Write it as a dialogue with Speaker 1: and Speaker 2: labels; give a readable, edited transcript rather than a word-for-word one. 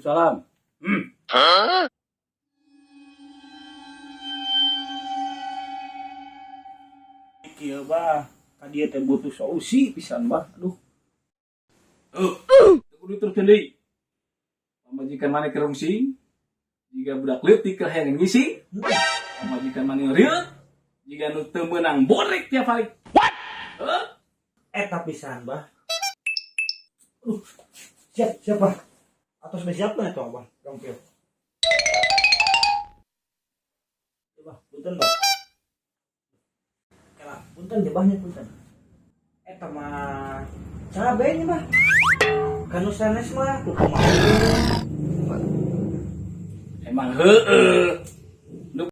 Speaker 1: Waalaikumsalam. Kieu, Bah, ka dieu teh butuh solusi pisan, Bah. Aduh. Oh, kudu terus deui. Pamajikan maneh keur rungsing, jiga budak leutik keur hayang ngisi. Pamajikan maneh rieut, jiga nu teu meunang bodrek tiap hari. What? Heuh?
Speaker 2: Eta pisan, Bah. Aduh, siap, siap, Bah. Atos sudah siap lah itu, Bah. Gampil. Ya, Bah, punten, Bah. Kela, punten ya, Bah, nya, punten. Eta mah cabe nya, Bah. Ka nu sanes mah kumaha?
Speaker 1: Emang heueuh.